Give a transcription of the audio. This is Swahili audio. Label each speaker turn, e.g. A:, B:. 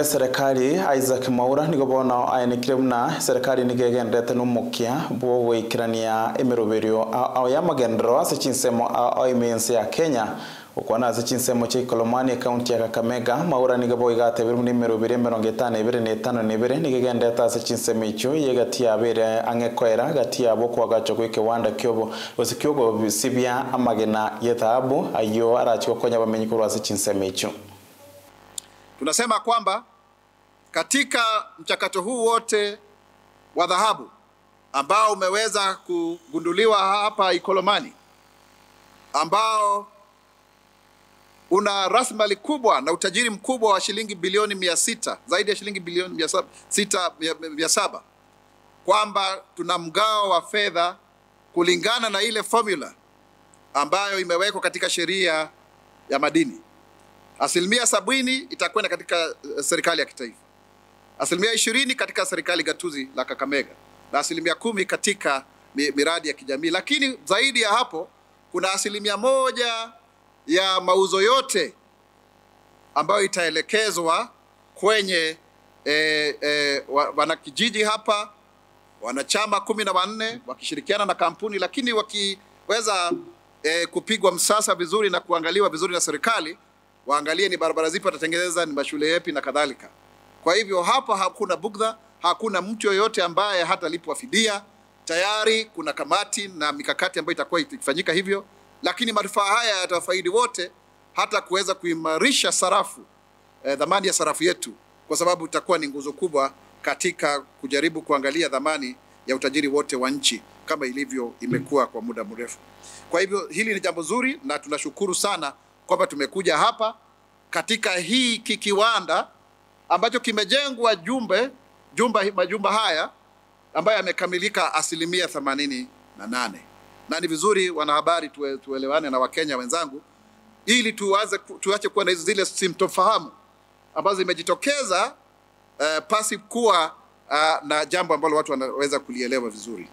A: Serikali Isaac Mwaura nigobona ayenikire muna serikali nigegendete numukia bwo gwikirania emiroberio ao ya magendero ase chinsemo ao imense ya Kenya ukwana ase chinsemo cha Ikolomani county ya Kakamega. Mwaura nigobo igatebire muna emiroberio 52 nigegendete ase chinsemo icho yegati abere angekoera gati abo kwagacho kwikewanda kyobo osikyogo bisibya amagena yethabu ayo arachikokonya bamenyi kurwa ase chinsemo icho.
B: Tunasema kwamba katika mchakato huu wote wa dhahabu ambao umeweza kugunduliwa hapa Ikolomani, ambao una rasilimali kubwa na utajiri mkubwa wa shilingi bilioni 600, zaidi ya shilingi bilioni 700, kwamba tuna mgao wa fedha kulingana na ile formula ambayo imewekwa katika sheria ya madini. 70% itakwenda katika serikali ya kitaifa, 20% katika serikali gatuzi la Kakamega, na 10% katika miradi ya kijamii. Lakini zaidi ya hapo kuna 1% ya mauzo yote ambayo itaelekezwa kwenye wanakijiji hapa, wanachama 14 wakishirikiana na kampuni, lakini wakiweza kupigwa msasa vizuri na kuangaliwa vizuri na serikali, waangalie ni barabara zipi watatengeneza, ni mashule yapi na kadhalika. Kwa hivyo hapa hakuna bugdha, hakuna mtu yoyote ambaye hatalipwa fidia. Tayari kuna kamati na mikakati ambayo itakuwa ikifanyika hivyo, lakini manufaa haya yatafaidi wote, hata kuweza kuimarisha sarafu, dhamani ya sarafu yetu, kwa sababu itakuwa ni nguzo kubwa katika kujaribu kuangalia dhamani ya utajiri wote wa nchi kama ilivyo imekuwa kwa muda mrefu. Kwa hivyo hili ni jambo zuri na tunashukuru sana kwamba tumekuja hapa katika hii kiwanda ambacho kimejengwa majumba haya ambayo yamekamilika 88%. Na ni vizuri wanahabari tuelewane na Wakenya wenzangu, ili tuache kuwa na hizo zile sintofahamu ambazo zimejitokeza pasi kuwa na jambo ambalo watu wanaweza kulielewa vizuri.